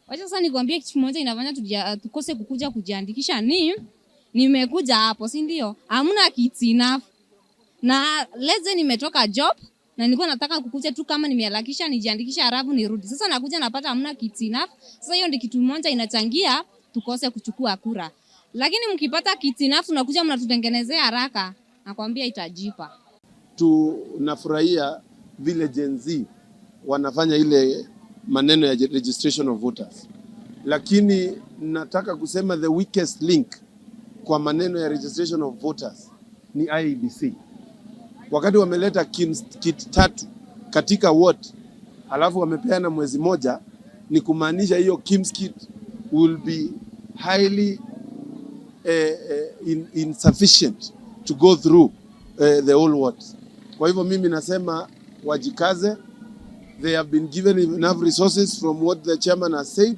Wacha sasa nikwambie kitu kimoja inafanya tukose kukuja kujiandikisha ni nimekuja hapo, si ndio? Hamna kits enough. Na let's say nimetoka job na nilikuwa nataka kukuja tu kama nimeharakisha nijiandikisha halafu nirudi. Sasa nakuja napata hamna kits enough. Sasa hiyo ndio kitu moja inachangia tukose kuchukua kura. Lakini mkipata kits enough tunakuja mnatutengenezea haraka, nakwambia itajipa. Tunafurahia vile Gen Z wanafanya ile maneno ya registration of voters, lakini nataka kusema the weakest link kwa maneno ya registration of voters ni IEBC. Wakati wameleta kit tatu katika ward alafu wamepeana mwezi moja, ni kumaanisha hiyo KIEMS kit will be highly insufficient to go through the whole ward. Kwa hivyo mimi nasema wajikaze. They have been given enough resources from what the chairman has said.